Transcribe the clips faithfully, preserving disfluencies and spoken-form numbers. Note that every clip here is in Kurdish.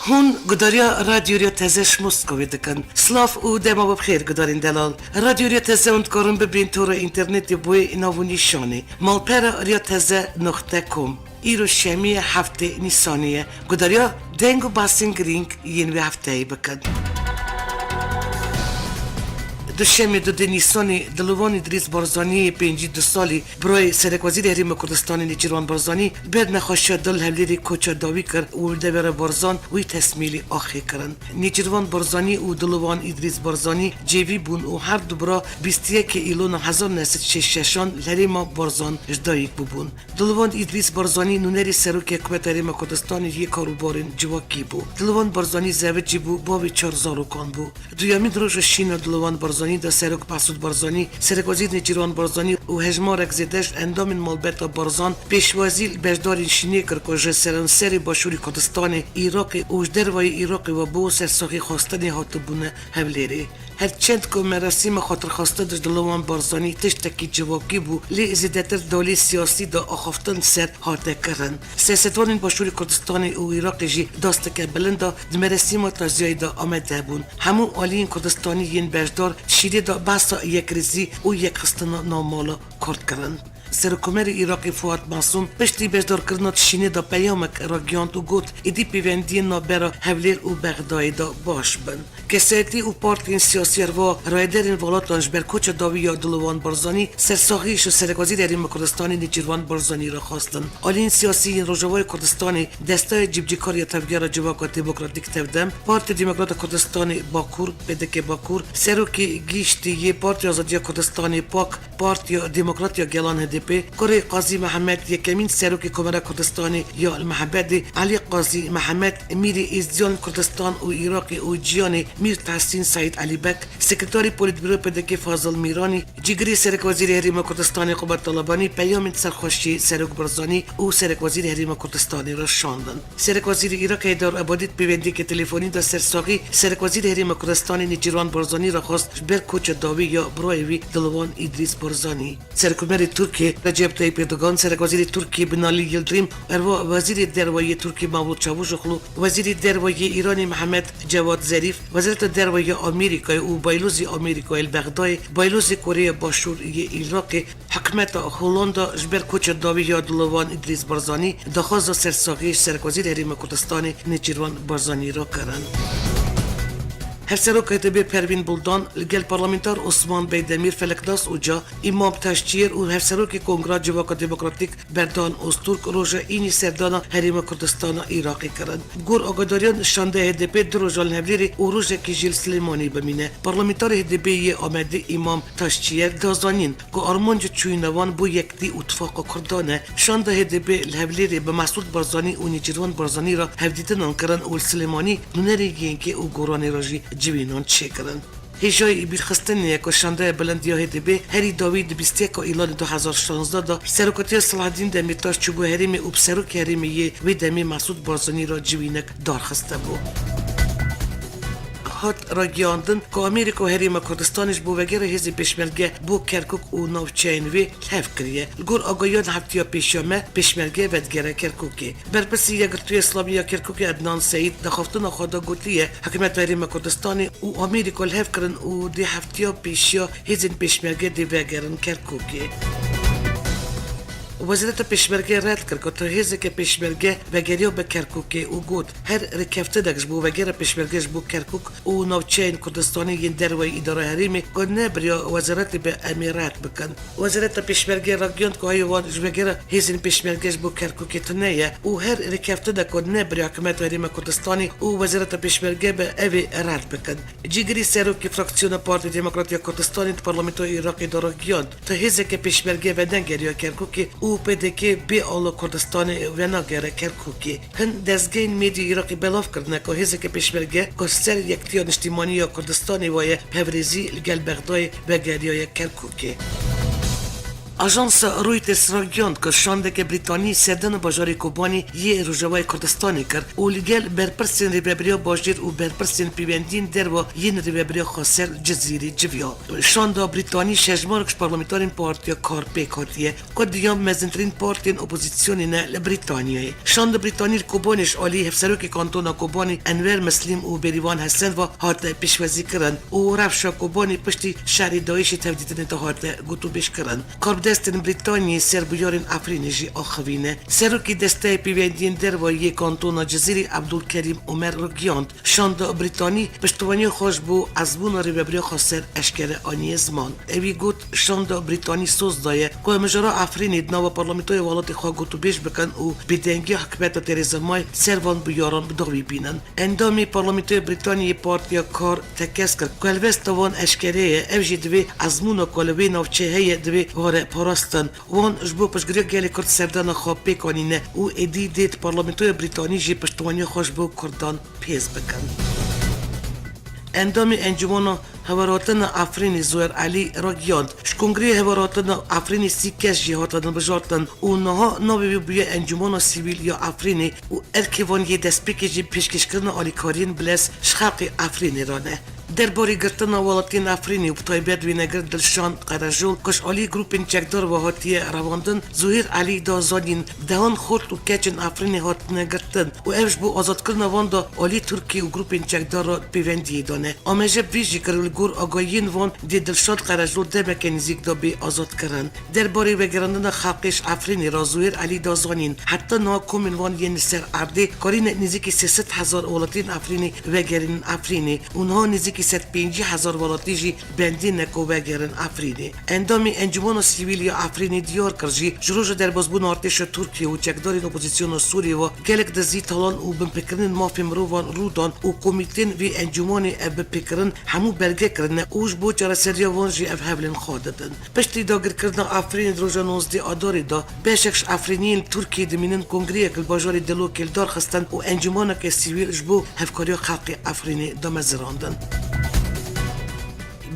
Hûn gudariya Radyo Riya Teze ji Moskowê dikin. Silav û dema we bi xêr gudarên delal. Radyo Riya Teze hûn dikarin bibên tora înternetê bo yê nav û nîşanê. Malpera riya teze noqte com. Îro şemiyê heftê Nîsanê ye. Gudariya deng û behsên girîng yên vê hefteyê bikin. Duşemê dudê Nîsanê Dilovan Îdrîs Barzanî yê pêncî du salî, birayê Serekwezîrê Herêma Kurdistanê Nêçîrvan Barzanî, ber nexweşiya dil li Hevlêrê koça dawî kir û li devera Barzan wî tesmîlî axê kirin. Nêçîrvan Barzanî û Dilovan Îdrîs Barzanî cêvî bûn û her du bira bîst û yekê Îlona hezar neh sed şêst şeşan li herêma Barzan ji dayik bûbûn. Dilovan Îdrîs Barzanî nûnerê Serokê Hikûmeta Herêma Kurdistanê yê karûbarên civakî bû. Dilovan Barzanî zevicî bû, bavê çar zarokan bû. Duyemîn roja şîna Dilovan Barzanî de Serok Mesûd Barzanî, Serekwezîr Nêçîrvan Barzanî û hejmarek zêde ji endamên malbeta Barzan pêşwazî li beşdarên şînê kir ku ji seranserê Başûrê Kurdistanê, Iraqê û ji dervayê Iraqê ve bo sersaxî xwestinê hatibûne Hevlêrê. Her çend ku merasîma xatirxwestin ji Dilovan Barzanî tiştekî civakî bû, lê zêdetir di holê siyasî de axaftin ser hate kirin. Siyasetvanên Başûrê Kurdistanê û Iraqê jî dasteke bilind da di merasîma taziyayê de amade bûn. Hemû aliyên Kurdistanî yên beşdar şînê de behsa yekrêzî û yekxistina navmala Kurd kirin. Serokkomarê Iraqê Fuat Masûm piştî beşdarkirina di şînê de peyamek ragihand û got, êdî pêvendiyên navbera Hevlêr û Bexdayê de baş bin. Kesayetî û partiyên siyasî herwiha rayedarên welatan ji ber koça dawî ya Dilovan Barzanî, sersaxî ji Serekwezîrê Herêma Kurdistanê Nêçîrvan Barzanî re xwestin. Aliyên siyasî yên Rojavayê Kurdistanê, Desteya Cîbicîkar ya Tevgera Civaka Demokratîk Tevdem, Partiya Demokrata Kurdistanê Bakur, P D K Bakur, Serokê Giştî yê Partiya Azadiya Kurdistanê, pak, Partiya Demokrat ya Gelan, H D P, kurê Qazî Mihemed, yekemîn Serokê Komara Kurdistanê ya li Mehebedê, Elî Qazî Mihemed, Mîrê Êziyan Kurdistan û Iraqê û Ciyanê, Mîr Tehsîn Seîd Elîbek, Sekreterê Polîtbîro P D K Fazil Mîranî, Cîgirê Serekwezîrê Herêma Kurdistanê Qubad Talebanî peyamên serxweşiyê Serok Barzanî û Serekwezîrê Herêma Kurdistanê re şandin. Serekwezîrê Iraqê Heyder Ebadî di pêvendiyeke telefonî de sersaxî Serekwezîrê Herêma Kurdistanê Nêçîrvan Barzanî re xwest ji ber koça dawî ya birayê wî Dilovan Îdrîs Barzanî. Serokkomarê Tirkiyê Recep Tayyip Erdogan, Serekwezîrê Tirkiyê Binalî Yildirim, herwiha Wezîrê Derve yê Tirkiyê Mevlût Çavuşoglu, Wezîrê Derve yê Îranê Mihemed Cewad Zerîf, Wezareta Derve ya Amerîkayê û Baylozê Amerîkayê li Bexdayê, Baylozê Koreya Başûr yê Iraqê, Hikûmeta Holanda ji ber koça dawî ya Dilovan Îdrîs Barzanî daxwaza sersaxiyê ji Serekwezîrê Herêma Kurdistanê Nêçîrvan Barzanî re kirin. Hevseroka H D P Pervîn Buldan li gel parlamenter Osman Beydemîr, Feleknas Oca, Îmam Taşçiyer û Hevserokê Kongra Civaka Demokratîk Berdan Ozturk roja înî serdana Herêma Kurdistana Iraqê kirin. Gor agadariyan şandeya H D P du rojan li Hevlêrê û rojekê jî li Silêmaniyê bimîne. Parlamenterê H D P yê Amedê Îmam Taşçiyer da zanîn ku armanc û çûyîna wan bo yektî û tifaqa Kurdan e. Şanda H D P li Hevlêrê bi Mesûd Barzanî û Nêçîrvan Barzanî re hevdîtinan kirin û li Silêmanî nûnerên YNKê û Goranê re jî civînan çêkirin. Hêjayî bîrxistinê ye ku şandeya bilind ya H D P herî dawî di bîst û yeka Îlanê du hezar şazdeh de serokatiya Selahedîn Demîrtaş çûbû herêmê û bi serokê herêmê yê wê demê Mesûd Barzanî re civînek darxistibû. Hat ragihandin ku Amerîka û Herêma Kurdistanê ji bo vegera hêzên pêşmerge bo Kerkûk û navçeyên wê li hev kiriye. Li gor agahiyan heftiya pêşiya me pêşmerge vedigere Kerkûkê. Berpirsî Yekgirtûya Îslamî ya Kerkûkê Ednan Seîd di axaftina xwe de gotiye, Hikûmeta Herêma Kurdistanê û Amerîka li hev kirin û dê heftiya pêşiya hêzên pêşmerge dê vegerin Kerkûkê. Wezareta Pêşmerge red kir ku tu hêzeke pêşmerge vegeriya be Kerkûkê û got, her rêkeftinek ji bo vegera pêşmerge ji bo Kerkûk û navçeyên Kurdistanê yên derveyî îdara herêmê ku ne bi riya wezaretê be, em ê red bikin. Wezareta Pêşmergê ragihand ku heya wan ji vegera hêzên pêşmerge ji bo Kerkûkê tune ye û her rêkeftinek ku ne bi riya Hikûmeta Herêma Kurdistanê û Wezareta Pêşmerge be, ev ê red bikin. Cîgirî serokê fraksiyona Partiya Demokrat ya Kurdistanê di Parlamentoya Iraqê de ragihand, tu hêzeke pêşmerge venegeriya Kerkûkê û P D K bê ala Kurdistanê venagere Kerkûkê. Hin dezgehên medyayê Iraqê belav kirine ku hêzeke pêşmerge ku ser yektiya niştîmanî ya Kurdistanê ve ye, bi hevrêzî li gel Bexdayê vegeriyaye Kerkûkê. Ajansa Reuters ragihand ku şandeke Brîtanî serdana bajarê Kobanî yê Rojavayê Kurdistanê kir û li gel berpirsên rêveberiya bajêr û berpirsên pêwendiyên derve yên rêveberiya xweser Cizîrî civiya. Şanda Brîtanî ji hejmarek ji parlamenterên Partiya Kar pêk hatiye, ku duyan mezintirîn partiyên opozîsyonê ne li Brîtaniyayê. Şanda Brîtanî li Kobanê ji alî Hevserokê Kantona Kobanê Enwer Mislîm û Bêrîvan Hesen ve hate pêşwazîkirin û rewşa Kobanê piştî şerê DAIŞê tevdîtinê de hate gotûbêjkirin. Karbidestên Brîtaniyê ser bûyerên Efrînê jî axivîne. Serokê Desteya Pêwendiyên Derve yê Kantona Cizîrê Ebdulkerîm Omer ragihand, şanda Brîtanî piştevaniya xwe ji bo ezmûna rêveberiya xweser eşkere aniye ziman. Ewî got, şanda Brîtanî soz daye ku mijara Efrînê di nava parlamentoya welatê xwe gotûbêj bikin û bêdengiya hikûmeta Theresa May ser van bûyeran bi dawî bînin. Endamê Parlamentoya Brîtanî yê Partiya Kar tekez kir ku helwesta wan eşkere ye, ev jî divê ezmûna ku li wê navçeyê heye divê were parastin. Wan ji bo piştgiriya gelê Kurd serdana xwe pêk anîne û êdî dê di Parlamentoya Brîtanî jî piştevaniya xwe ji bo Kurdan pêz bikin. Endamê Encûmena Hewerhatina Efrînê Zuher Elî ragihand, ji Kongreya Hewerhatina Efrînê sî kes jî hatine bijartin û niha navê wê bûye Encûmena Sivîl ya Efrînê û erkê van yê destpêkê jî pêşkêşkirina alîkariyên bilez ji xelkê Efrînê re ne. Derbarê girtina welatiyên Efrînê û bi taybet wênegirt Dilşan Qerejol ku ji alî grûpên çekdar ve hatiye revandin, Zuhêr Elî da zanîn, dehan xort û keçên Efrînê hatine girtin û ev ji bo azadkirina wan da alî Tirkiyê û grûpên çekdar re pêvendiyê dane. Amaje bi vî jî kir, li gor agahiyên van dê Dilşan Qerejol demeke nêzîk de bê azadkirin. Derbarê vegerandina xelkê ji Efrînê re Zuhêr Elî da zanîn, heta niha komên wan yên li ser erdê karîne nêzîkî sê sed hezar welatiyên Efrînê vegerînin Efrînê û niha nêzîkî sed pêncî hezar welatî jî bendî ne ku vegerin Efrînê. Endamê Encûmena Sivîl ya Efrînê diyar kir jî, ji roja derbasbûna artêşa Tirkiyê û çekdarên opozîsyona Sûriyê ve gelek dizî, talan û binpêkirinên mafê mirovan rû dan û komîtên vî encûmanê ev binpêkirin hemû belge kirine û ji bo çareseriya wan jî ev hewlên xwe didin. Piştî dagirkirina Efrînê di roja nozdeh Adarê de, beşek ji Efrîniyên Tirkiyê dimînin kongreyek li bajarê Dilokê li dar xistin û encûmaneke sivîl ji bo hevkariya xelkê Efrînê damezirandin.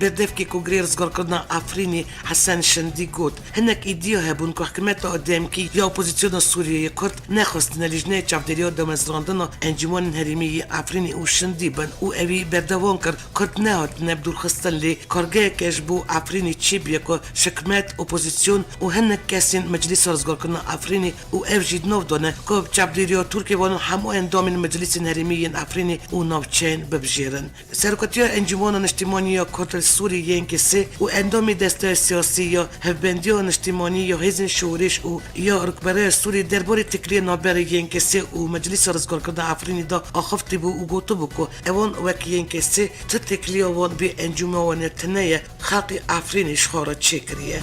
Berdevkê Kongreyê Rizgarkirina Efrînê Hesen Şindî got, hinek îdiya hebûn ku hikûmeta demkî ya opozîsyona Sûriyeyê Kurd nexwestine lîjneyê çavdêriya damezirandina encûmanên herêmî yê Efrînê û Şindî bin û ewî berdewam kir, Kurd nehatine bi dûrxistin, lê kargeheke ji bo Efrînê çêbûye ku ji hikûmet, opozîsyon û hinek kesên Meclîsa Rizgarkirina Efrînê û ev jî di nav de ne ku bi çavdêriya Tirkiyê wan hemû endamên Meclîsên Herêmî yên Efrînê û navçeyên bibijêrin. Serokatiya Encûmana Niştimanî ya Kurd li Sûriyê Y N K S û endamê Desteya Siyasî ya Hevbendiya Niştimanî ya Hêzên Şorîş û ya Rikbereya Sûriyê derbarê têkiliya navbera Y N K S û Meclîsa Rizgarkirina Efrînê de axifte bû û gotibû ku ewan wek Y N K S tu têkiliya wan vê encûmana tune ye, xelkê Efrînê ji xwe re çêkiriye.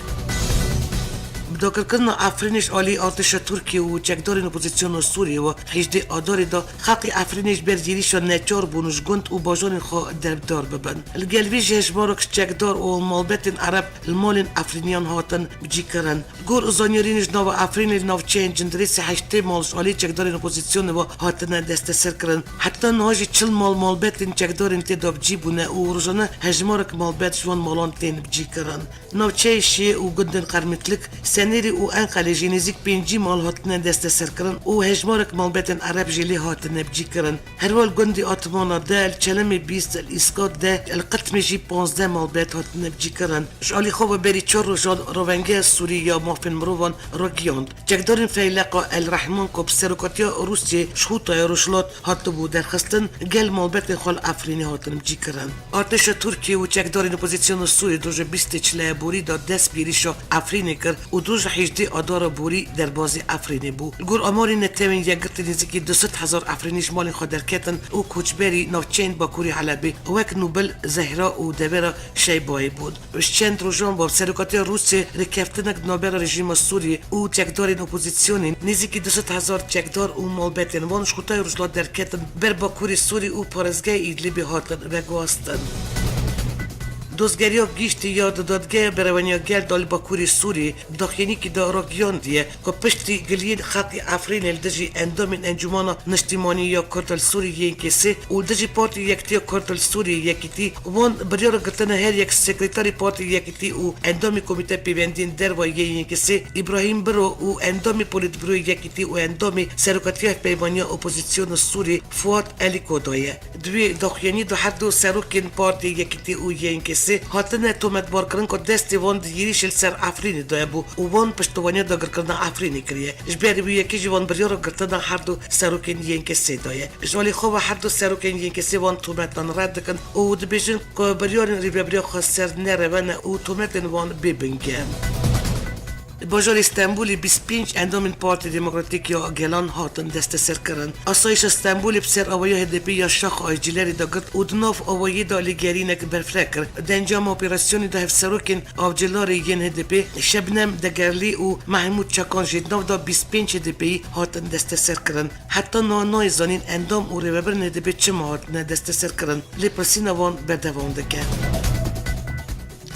Bi dagirkirina Efrînê ji alî artêşa Tirkiyê û çekdarên opozîsyona Sûriyê ve hejdê Adarê de xelkê Efrînê ji ber êrîşa neçar bûn ji gund û bajarên xwe derbdar bibin. Li gel vê jî hejmarek ji çekdar û malbetên Ereb li malên Efrîniyan hatin bicîkirin. Gor zanyariyên ji nava Efrînê li navçeyên Cindirêsê heştê mal ji alî çekdarên opozîsyonê ve hatine desteserkirin. Heta niha jî çil mal malbetên çekdarên tê de bicî bûne û rojane hejmarek malbet ji wan malan tên bicîkirin. Navçeyê Şiyê û gundên Qermiklik, Senêrê û Enqelê jî nêzîk pêncî mal hatine desteserkirin û hejmarek malbetên Ereb jî lê hatine bicîkirin. Herwel gundê Atmana de, li Çelemê bîst, li Îskat de, li Qitmê jî panzdeh malbet hatine bicîkirin. Ji alî xwe ve berî çar rojan Rovengeha Sûrî ya Mafên Mirovan ragihand, çekdarên Feyleqa El Rehman ku bi serokatiya Rûsyê ji Xûtayê Rojhilat hatibû derxistin, gel malbetên xwe li Efrînê hatin bicîkirin. Artêşa Tirkiyê û çekdarên opozîsyona Sûrî di roja bîstê çilaya borî de dest bi êrîşa Efrînê kir û di roja hejdê Adara borî derbazî Efrînê bû. Li gor amarên Netewên Yekgirtî nêzîkî du sed hezar Efrînî ji malên xwe derketin û koçberî navçeyên Bakurê Helebê wek Nûbil, Zehra û devera Şeybayê bûn. Ji çend rojan ve bi serokatiya Rûsiyê rêkeftinek di navbera rejîma Sûriyê û çekdarên opozîsyonê nêzîkî du sed hezar çekdar û malbetên wan ji Xûtayê Rojhilat derketin ber Bakurê Sûrî û parêzgeha Îdlibê hatin veguhastin. Dozgeriya Giştî ya di Dadgeya Berevaniya Gel de li Bakurê Sûrî daxuyaniyekî de ragihandiye ku piştî giliyên xelkê Efrînê li dijî endamên Encûmena Niştimanî ya Kurd li Sûrî Y N K S û li dijî Partî Yekitiya Kurd li Sûrî Yekîtî, wan biryara girtina her yek sekreterê Partî Yekîtî û endamê Komîteya Pêvendiyên Derve yê Y N K S Îbrahîm Biro û endamê Polîtbûroyê Yekîtî û endamê Serokatiya Hevpeymaniya Opozisyona Sûrî Fuat Elîko daye. Di wê daxuyaniyê de her du serokên Partiyê Yekîtî û Y N K S hatine tometbarkirin ku destê wan di yêrîşê li ser Efrînê de bû û wan piştevaniya dagirkirina Efrînê kiriye. Ji ber wê yekê jî wan biryara girtina her du serokên Y N K S daye. Ji alî xwe ve her du serokên Y N K S wan tometan red dikin û dibêjin ku biryarên rêveberiya xweser nerev ne û tometên wan bêbing e. Li bajarê Stenbolê bîst pênc endamên Partî Demokratîk ya Gelan hatin desteserkirin. Asayişa Stenbolê bi ser avaya H D P ya Şax Aycîlerê de girt û di nav avayê de lêgerînek berfireh kir. Di encama operasyonê de hevserokên avcîlarê yên H D P Şebnem Degerlî û Mehmûd Çakan jî di nav de bîst pênc H D P'yî hatin desteserkirin. Heta niha nayê zanîn endam û rêvebirên H D P çima hatine desteserkirin, lêpirsîna wan berdewam dike.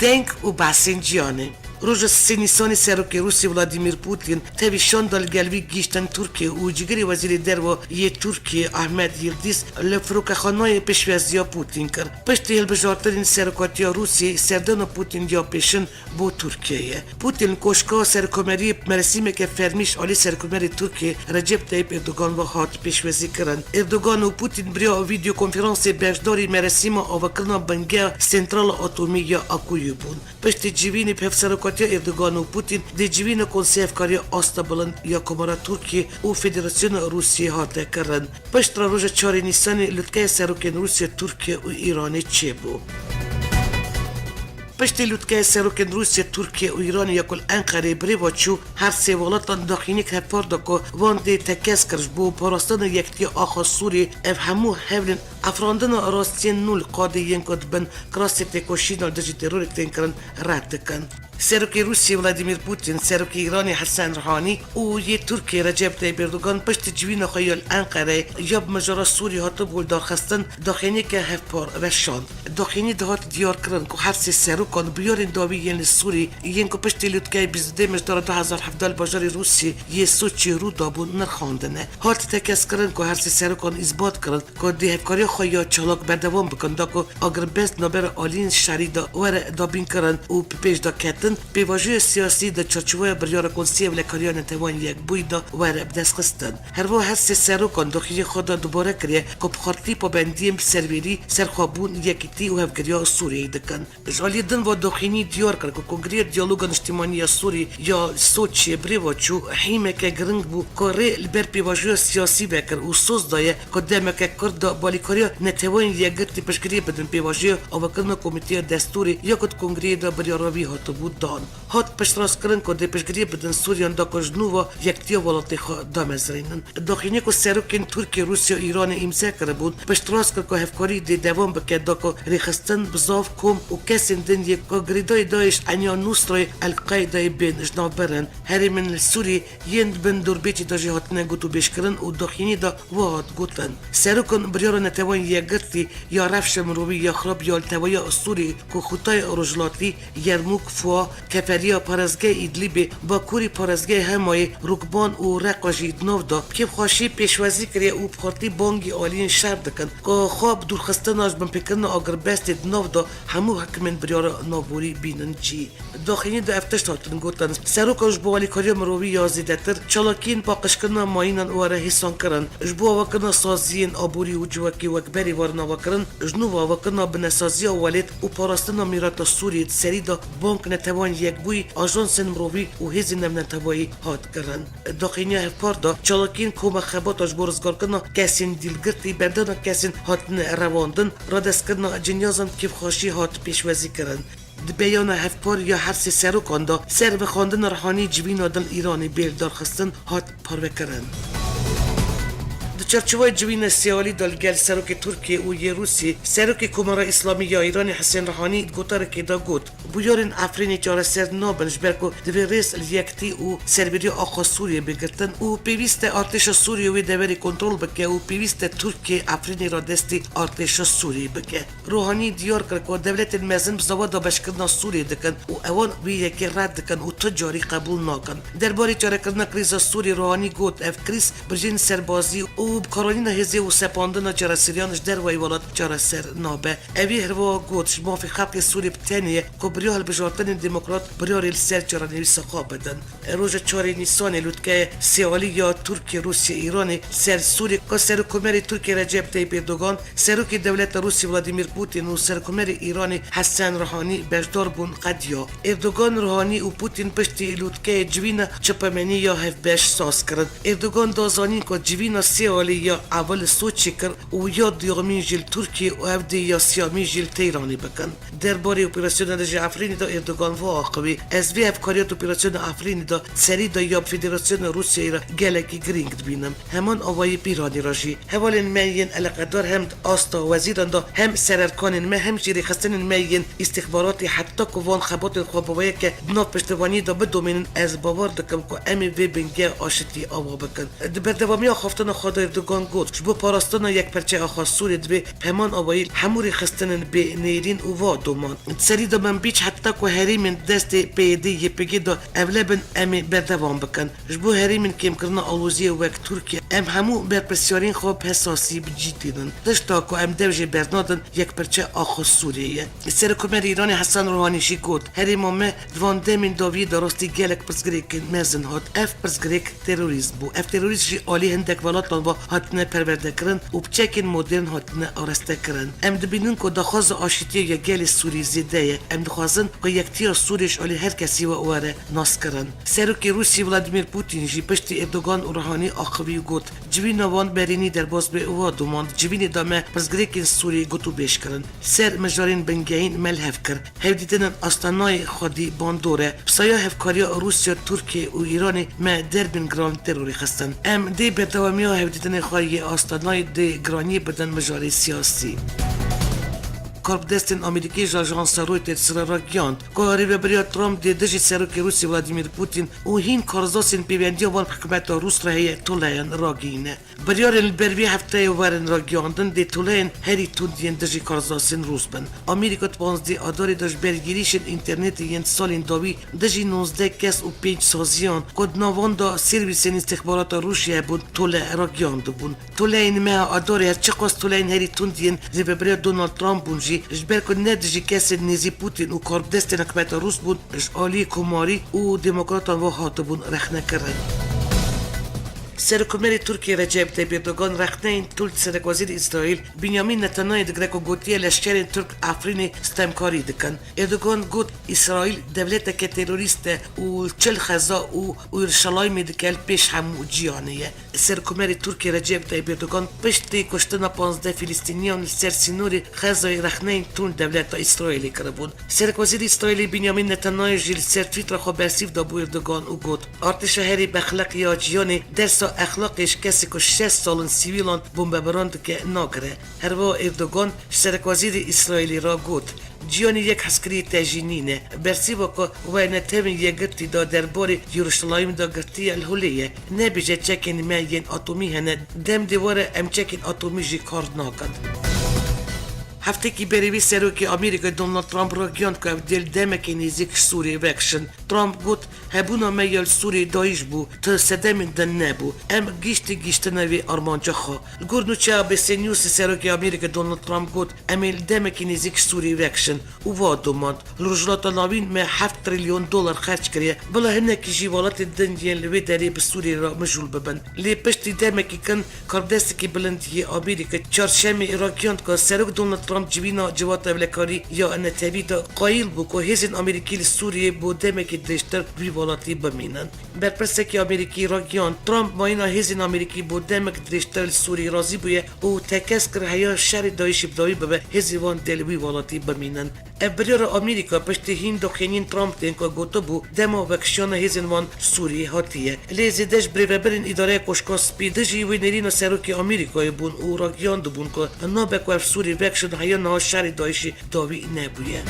Deng û behsên cîhanê. Roja sê Nîsanê Serokê Rûsya Vladimir Putin tevî şan da li gel wî gihîştin Tirkiye û cîgirê Wezîrê Derve yê Tirkiyê Ahmet Yildiz li firokexanayê pêşwaziya Putin kir. Piştî hilbijartinên serokatiya Rûsiyê, serdana Putin ya pêşin bo Tirkiye ye. Putin li Koşka Serokkomariyê bi merasîmeke fermî ji alî Serokkomarê Tirkiyê Recep Tayyip Erdogan ve hat pêşwazîkirin. Erdogan û Putin bi riya vîdeokonferansê beşdarî merasîma avakirina bingeha Sentrala Atomî ya Akuyê bûn. Piştî civînê bi hevserokatiya Erdogan û Putin dê civîna Konseyê Hevkariya Asta Bilind ya Komara Tirkiyê û Federasyona Rûsiyê hate kirin. Piştre roja çarê Nîsanê lûtkeya serokên Rûsya, Tirkiye û Îranê çêbû. Piştî lûtkeya serokên Rûsya, Tirkiye û Îranê ya ku li Enqereyê bi rê ve çû, her sê welatan daxuyaniyek hevpar da ku wan dê tekez kir ji bo parastina yekitiya axa Sûriyê. Ev hemû hewlên afirandina rastiyên nû li qadê yên ku di bin kirasê têkoşîna li dijî terorê tên kirin red dikin. Serokê Rûsiyê Vladimir Putin, Serokê Îranê Hesen Ruhanî û yê Tirkiyê Recep Tayyip Erdogan piştî civîna xwe ya li Enqereyê ya bi mijara Sûrî hatibû lidarxistin, daxuyaniyeke hevpar veşand. Daxuyanî de hat diyarkirin ku her sê serokan bûyerên dawî yên li Sûrî yên ku piştî lûtkeyê bîst du dê mijdara du hezar hevdeh li bajarê Rûsiyê yê Soçiyê rû dabûn nirxandine. Hat tekezkirin ku her sê serokan îsbat kirin ku dê hevkariya xwe ya çalak berdewam bikin da ku agirbest navbera aliyên şerî de were dabînkirin û bi pêş de ketin, pêvajoya siyasî di çarçoveya biryara Konseyê Ewlekariya Neteweyên Yekbûyî de were bidestxistin. Herwiha her sê serokan daxuyaniyê xwe de dubare kiriye ku bi xurtî pabendiyên bi serwêrî, serxwebûn, yekîtî û hevgiriya Sûriyeyê dikin. Ji aliyê din ve daxuyanî diyar kir ku Kongreya Diyaloga Niştimanî ya Sûrî ya Soçiyê bi rê ve çû, hîmeke giring bû ku rê li ber pêvajoya siyasî vekir û soz daye ku demeke kurt de bi alîkariya Neteweyên Yekgirtî piştgiriyê bidin pêvajoya avakirina Komîteya Destûrê ya ku di Kongreyê de biryara wî hatibû dan. Hat piştrastkirin ku dê piştgiriyê bidin Sûriyan da ku ji nû ve yekitiya welatê xwe damezrînin. Daxuyaniyê ku serokên Tirkiye, Rûsya û Îranê îmze kiribûn, piştrast kir ku hevkarî dê dewam bike da ku rêxistin, bizav, kom û kesên din yê ku girêdayî DAIŞ, Enya Nusrayê, El-Qeydayê bên ji nav birin. Herêmên li Sûriyê yên di bin dorbêjê de jî hatine gotûbêjkirin û daxuyaniyê de wiha hat gotin, serokan biryara Neteweyên Yekgirtî ya rewşa mirovî ya xirab ya li tevahiya Sûriyê ku xûtayê rojhilatî, Yermûk, Fua, keferiya parêzgehê Îdlîbê, bakurî parêzgehê Hemayê, Rûkban û Reqa jî di nav de kêfxweşî pêşwazî kiriye û bi xurtî bangî aliyên şer dikin ku xwe bi dûrxistina ji binpêkirina agirbestê di nav de hemû hikimên biryara navborî bînin cî. Daxuyanî de ev tişt hatin gotin, serokan ji bo alîkariya mirovî ya zêdetir çalakiyên paqijkirina mayînan were hêsankirin, ji bo avakirina saziyên aborî û civakî wek berê werin avakirin, ji nû ve avakirina binesaziya welêt û parastina mîrata Sûriyê di serî de Bank Neteweyên Yekbûyî, ajansên mirovî û hêzên navneteweyî hat kirin. Daxuyaniya hevpar de çalakiyên koma xebata ji bo rizgarkirina kesên dîlgirtî, berdana kesên hatine revandin, radestkirina cinyazan kêfxweşî hat pêşwazîkirin. Di beyana hevpar ya her sê serokan de, ser vexwendina Rihanî civîna di li Îranê bê lidarxistin hat parvekirin. Di çarçovayê civîna sêalî de li gel Serokê Tirkiyê û yê Rûsiyê, Serokê Komara Îslamî ya Îranê Hesen Rihanî di gotarekê de got, bûyerên Efrînê çareser nabin, ji ber ku divê rêz li yektî û serberiya axa Sûriyê bê girtin û pêwîst e artêşa Sûriyê wê deverê kontrol bike û pêwîst e Tirkiye Efrînê radestî artêşa Sûriyê bike. Rohanî diyar kir ku dewletên mezin bi zewa dabeşkirina Sûriyê dikin û ewan wî yekê red dikin û tu carî qebûl nakin. Derbarê çarekirina krîza Sûriyê Rohanî got, ev krîz bi jin serbazî û bi karanîna hêzê û sepandina çareseriyan ji dervayî welat çareser nabe. Evî herwiha got, ji mafê xelkê Sûriyê bi tenê ye ku bi riya hilbijartinên demokrat biryarê li ser çarenivîsa xwe bidin. Roja çarê Nîsanê lûtkeya sêalî ya Tirkiye, Rûsya, Îranê ser Sûriyê ku Serokkomarê Tirkiye Recep Tayyip Erdogan, Serokê Dewleta Rûsya Vladimir Putin û Serokkomarê Îranê Hesen Rihanî beşdar bûn qediya. Erdogan, Rihanî û Putin piştî lûtkeyê civîna çapemenî ya hevbeş saz kirin. Erdogan da zanîn ku civîna sêalî ya ewil li Soçî kir û ya duyemîn jî li Tirkiye û ev dê ya siyamîn jî li Teyranê bikin. Derbarê operasyona dijî Efrînê de Erdogan va axivî, ez vê hevkariya di operasyona Efrînê de serî de ya Federasyona Rûsyayê re gelekî girîng dibînim. Heman awayî bi Îranê re jî. Hevalên me yên eleqedar hem di asta wezîran de hem sererkanên me hem jî rêxistinên me yên îstîxbaratî heta ku van xebatên xwe bi wê yekê di nav piştevaniyê de bidomînin, ez bawer dikim ku em ê vê bingeh aşitî ava bikin. Di berdewamiya axaftina xwe de Erdogan got, ji bo parastina yekperçeya xwe Sûriyê divê bi heman awayî hemû rêxistinên bê nêrîn û va doman. Di serî de Minbîc heta ku herêmên destê P Y D Y P G de ewle bin, em ê berdewam bikin. Ji bo herêmên kêmkirina aloziyê wek Tirkiye, em hemû berpirsyariyên xwe bi hesasî bi cî tînin. Tişta ku em dev jê bernadin, yekperçe axa Sûriyê ye. Serokkomarê Îranê Hesen Ruhanî jî got, herêma me di van demên dawiyê de rastî gelek pirsgirêkên mezin hat. Ev pirsgirêk terorîzm bû. Ev terorîst jî alî hindek welatan ve hatine perwerdekirin û bi çekên modern hatine arestekirin. Em dibînin ku daxwaza aşitiyê ya gelê Sûrî zêde ye. Em dixwazin ku yektiya Sûrî ji alî her kesî ve were naskirin. Serokê Rûsî Vladimir Putin jî piştî Erdogan û Ruhanî axivî û got, civîna wan berînî derbas bê û va domand, civînê de me pirsgirêkên Sûrî gotûbêj kirin. Ser mijarên bingehîn me li hev kir. Hevdîtinên Astanayê xwedî bandor e. Bi saya hevkariya Rûsya, Tirkiye û Îranê me derbên giran li terorê xistin. Em dê berdewamiya hevdîtinê xwe yê Astanayê dê giraniyê bidin mijarê siyasî. Karbidestên Amerîkî ji ajansa Reuters re ragihand ku Rêveberiya Trump dê dijî Serokê Rûsya Vladimir Putin û hîn karzasên pêvendiya wan hikûmeta Rûs re heye toleyan ragihîne. Biryarên li ber vê hefteyê werin ragihandin dê toleyên herî tund yên dijî karzasên Rûs bin. Amerîka di panzdeh Adarê de ji ber yêrîşên înternetê yên salên dawî dijî nozdeh kes û pênc saziyan ku di nav wan de servîsên îstixbarata Rûsya hebûn, tole ragihandibûn. Toleyên meha Adarê her çiqas toleyên herî tund yên Rêveberiya Donald Trump bûn jî, ji ber ku ne dijî kesên nêzî Putin û karbidestên hikûmeta Rûs bûn, ji alî komarî û demokratan ve hatibûn rexnekirin. Serokkomarê Tirkiyê Recep Tayyip Erdogan rexneyên tund Serekwezîrê Îsraîl Benyamin Netanyahî digire ku gotiye leşkerên Tirk Efrînê stemkarî dikin. Erdogan got, Îsraîl dewleteke terorîst e û çi li Xeza û Yeruşalayimê dike li pêş hemû ciyanê ye. Serokkomarê Tirkiyê Recep Tayyip Erdogan piştî kuştina panzdeh Filistîniyan li ser sînorê Xezayê rexneyên tund dewleta Îsraîlê kiribûn. Serekwezîrê Îsraîlê Benyamin Netanyahî jî li ser Twitter xwe bersîv dabû Erdogan û got, artêşa herî bexleq ya cîhanê dersa exlaqê ji kesê ku şeş sal in sivîlan bombebaran dike nagire. Herwiha Erdogan ji serekwezîrê Îsraîlê re got, cîhanê yek hezkiriyê te jî nîne. Bersîva ku we ne tevên yekgirtî da derbarê Yeruşalayim da girtiye li holê ye. Nebêje çekên me yên atomî hene, dem dê were em çekên atomî jî kar nakin. Heftekî berê wî Serokê Amerîkayê Donald Trump ragihand ku ew dê li demekê nêzîk ji Sûriyê vekişin. Trump got, hebûna me ya li Sûriyê dayîş bû, tu sedemên din nebû. Em gihîştî gihîştina vê armanca xwe. Li gor nûçeya B S News Serokê Amerîkayê Donald Trump got, em ê li demekî nêzîk ji Sûriyê vekişin û va domand, li Rojhilata Navîn me heft trilyon dolar xerc kiriye, bila hinekî jî welatên din yên li wê derê bi Sûriyê re mijûl bibin. Lê piştî demekî kin karbidestekî bilind yê Amerîkayê çarşemê ragihand ku Serok Donald Trump Trump civîna civata ewlekarî ya netewî de qayîl bû ku hêzên Amerîkî li Sûriyê bo demekî dirêjtir wî welatî bimînin. Berpirsekî Amerîkî ragihand, Trump mayîna hêzên Amerîkî bo demek dirêjtir li Sûriyê razî bûye û tekez kir heya şerê DAIŞê bi dawî bibe, hêzên wan dê li wî welatî bimînin. Ev biryara Amerîka piştî hîn daxuyaniyên Trump tên ku gotibû dema vekişiyana hêzên wan Sûriyê hatiye. Lê zêde ji birêvebirên Îdareya Koşka Spî dijî wê nêrîna serokê Amerîkayê bûn û ragihiyandibûn ku nabe ku ev Sûriyê vekişin heya niha şerê DAIŞê dawî nebûye.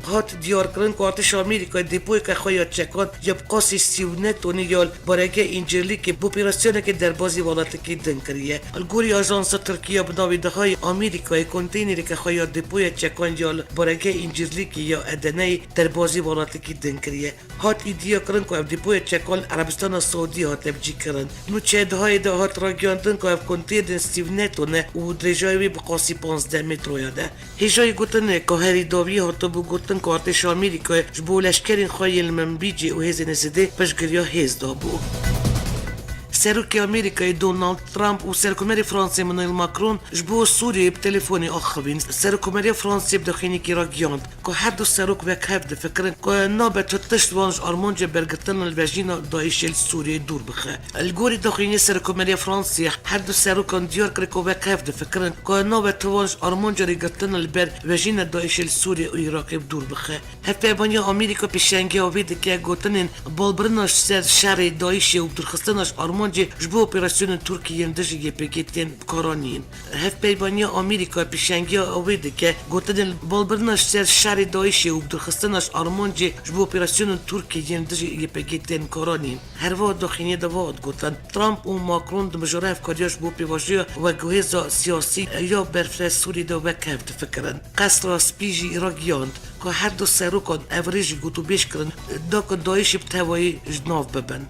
Hat diyarkirin ku artêşa Amerîkayê depoyeke xwe ya çekan ya bi qasî sî û neh tonî ya li Barege Încirlîkê bi operasyoneke derbazî welatekî din kiriye. Li gorî ajansa Tirkî ya bi navê Dihayê Amerîkayê konteynereke xwe ya depoya çekan ya li Barege Încirlîkê ya Edeneyê derbazî welatekî din kiriye. Hat îdiakirin ku ev depoya çekan li Erebistana Saûdî hate bicîkirin. Nûçeya Dihayê de hat ragihandin ku ev konteynerên sî û neh tone û dirêjayê wê bi qasî panzdeh metroyan e. Hêjayî gotin e ku herî dawî hatibû gotin ku artêşa Amerîkayê ji bo leşkerên xwe yên li Minbicê û hêzên Êsîdê piştgiriya hêz dabû. Serokê Amerîkayê Donald Trump û Serokkomarê Fransê Emmanuel Macron ji bo Sûriyeyê bi telefonê axivîn. Serokkomariya Fransê bi daxuyaniyekê re gihand ku her du serok wek hev difikirin ku nabe tu tişt wan ji armanca bergirtina li vejîna DAIŞê li Sûriyeyê dûr bixe. Li gorî daxuyaniyê Serokkomariya Fransê, her du serokan diyar kir ku wek hev difikirin ku nabe tu wan ji armanca rêgirtina li ber vejîna DAIŞê li Sûriyê û Iraqê bi dûr bixe. Hevpeymaniya Amerîka pêşengiya wê dike gotinên balbirina ji ser şerê DAIŞê û bi dûrxistina ji armancê ji bo operasyonên Tirkiyê yên dijî Y P G tên bikaranîn. Hevpeymaniya Amerîka pêşengiya wê dike gotinên balbirina ji ser şerê DAIŞê û bi dûrxistina ji armancê ji bo operasyonên Tirkiyê yên dijî Y P G tên bikaranîn. Herwiha daxuyaniyê de ve hat gotin, Trump û Macron di mijara hevkariya ji bo pêvajoya veguhêza siyasî ya berfireh Sûrî de wek hev difikirin. Qesra Spî jî ragihand ku her du serokan ev rê jî gotûbêj kirin, da ku DAIŞê bi tevayî ji nav bibin.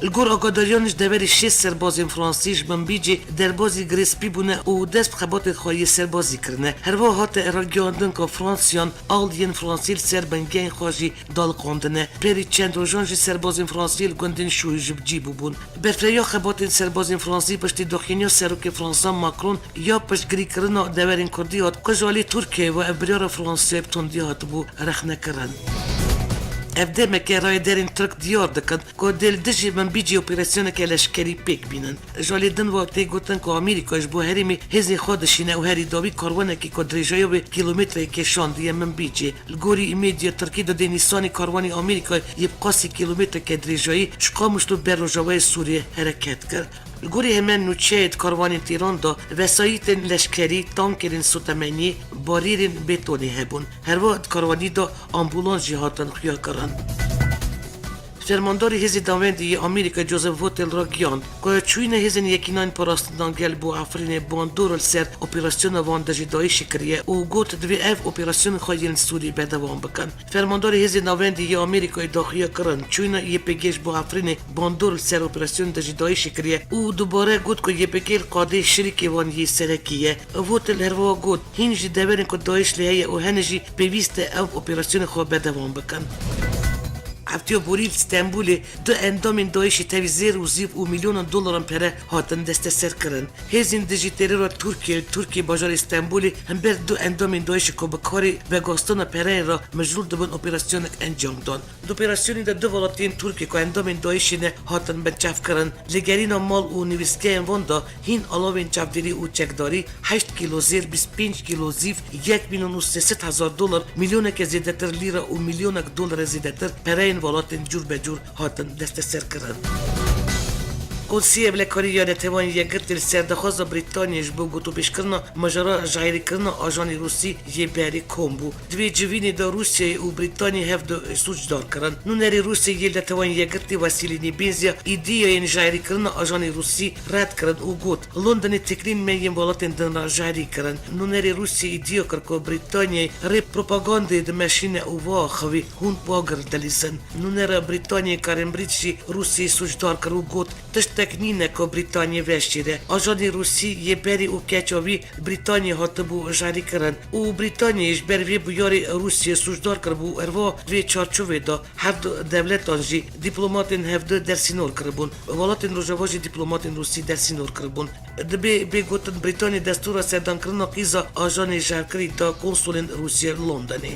Li gor agadariyan ji deverê şêst serbazên Fransî ji Minbicê derbazî Girê Spî bûne û dest bi xebatên xwe yê serbazî kirine. Herwiha hate ragihandin ku Fransiyan aliyên Fransî li ser bingehên xwe jî daliqandine. Berî çend rojan jî serbazên Fransî li gundên Şûyî ji bi cî bûbûn. Berfrehiya xebatên serbazên Fransî piştî daxuyaniya Serokê Fransa Macron ya piştgirîkirina deverên Kurdî hat ku ji alî Tirkiyeyê ve ev biryara Fransayê bi tundî hatibû rexnekirin. Ev demeke rayedarên Tirk diyar dikin ku dê li dijî Minbicê operasyoneke leşkerî pêk bînin. Ji alî din ve tê gotin ku Amerîka ji bo herêmê hêzên xwe dişîne û herî dawî karwanekî ku dirêjayê wê kîlometreyekê şandiye Minbicê. Li gorî medya Tirkî dudê Nîsanê karwanê Amerîkayê yê bi qasî kîlometreke dirêjayî ji Qamişlo ber rojavayê Sûriyê hereket kir. Li gorî heman nûçeyê di karwanên tîran de vesayîtên leşkerî, tankerên sotemeniyê, barîrên betonê hebûn. Herwiha di karwanî de ambûlans jî hatin xuyakirin. Fermandarê Hêzên Navendî yê Amerîka Joseph Votel ragihand ku çûyîna Hêzên Yekînanên Parastina Gel bo Efrînê bandor li ser operasyona wan dijî DAIŞê kiriye û got, divê ev operasyonên xwe yên li Sûriyê berdewam bikin. Fermandarê Hêzên Navendî yê Amerîkayê daxuya kirin, çûyîna Y P G ji bo Efrînê bandor li ser operasyonên dijî DAIŞê kiriye û dubare got ku Y P G li qadê şirîkê wan yê serekî ye. Votel herwiha got, hîn jî deverên ku DAIŞ lê heye û hene jî pêwîst e ew operasyonên xwe berdewam bikin. Hefteya borî li Stenbolê du endamên DAIŞê tevî zêr û zîv û milyonan dolaran pere hatin desteserkirin. Hêzên dijî terora Tirkiyê li Tirkiyê bajarê Stenbolê hember du endamên DAIŞê ku bi karê veguhastina pereyê re mijûl dibin operasyonek encam dan. Di operasyonê de du welatiyên Tirkiyê ku endamên DAIŞê ne hatin binçavkirin. Li gerîna mal û nivîskeyên van de hîn alavên çavdêrî û çekdarî heşt kîlo zêr, bîst pênc kîlo zîv, yek milyon û sê sed hezar dolar, milyoneke zêdetir lîre û milyonek dolarê zêdetir pereyên welatên cûr be cûr hatin desteserkirin. Konseyê Ewlekarî ya Netewên Yekgirtî li ser daxwaza Brîtanyayê ji bo gotûbêjkirina mijara jayîrîkirina ajanê Rûsî yê berê kom bû. Di vê civînê de Rûsyayê û Brîtanyayê hev du sûcdar kirin. Nûnerê Rûsyayê yê Netewên Yekgirtî Wasîlî Nêbênzya îdîayên jayîrîkirina ajanê Rûsî red kirin û got, Londonê têkiliyên me yên welatên din re jayîrî kirin. Nûnerê Rûsyayê îdîa kir ku Brîtanyayê rê propagandê dimeşîne û vaaxivî, hûn bagir dilîzin. Nûnera Brîtanyayê Karen Bridge jî Rûsyayê sûcdar kir û got, Tiştek Nîne ku Brîtanyê veşêre. Ajanê Rûsî yê berê û keça wî Brîtanyê hatibû jarîkirin û Brîtanyê ji ber vê bûyerê Rûsiyê sûcdar kiribû, herwiha vê çarçovê de her du dewletan jî dîplomatên hevdu dersînor kiribûn. Welatên Rojava jî dîplomatên Rûsî dersînor kiribûn. Dibê bê gotin Brîtanyê destûra serdankirina qîza ajanê jarkirî da konsulên Rûsiyê li Londonê.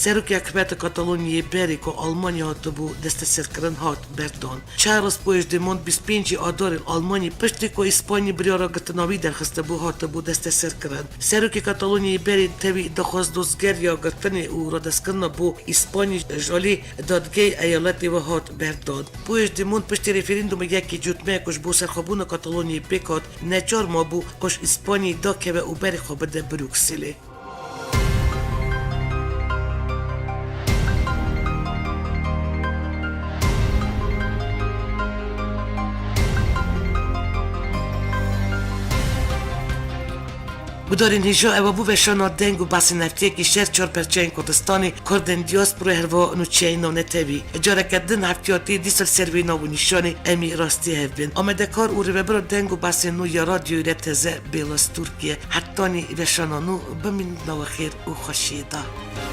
Serokê hikûmeta Katalonyayê berê ku Almanya hatibû desteserkirin hat berdan. Charles Puigdemont bîst pêncî Adarê li Almanyê piştî ku Îspanyî biryara girtina wî derxistibû hatibû desteserkirin. Serokê Katalonyayê berê tevî daxwaz dozgeriya girtinê û radestkirina bo Îspanyî ji alî dadgehê eyaletê ve hat berdan. Puigdemont piştî referandûmê yekê cotmeyê ku ji bo serxwebûna Katalonyayê pêk hat, neçar mabû ku ji Îspanyayê dakeve û berê xwe bide Brukselê. Gudarên hêja, ewa bû veşana deng û behsên heftiyekî ji her çar perçeyên Kurdistanê, Kurdên diasporayê, herwiha nûçeyên navnetewî. Careke din heftiya tê dîsa li ser vê nav û nîşanê em ê rastî hev bên. Amadekar û rêvebira deng û behsên nû ya Radyoyê Teze, Bêlas Tirkiye. Hetanî veşana nû, bimînin di nava xêr û xweşiyê de.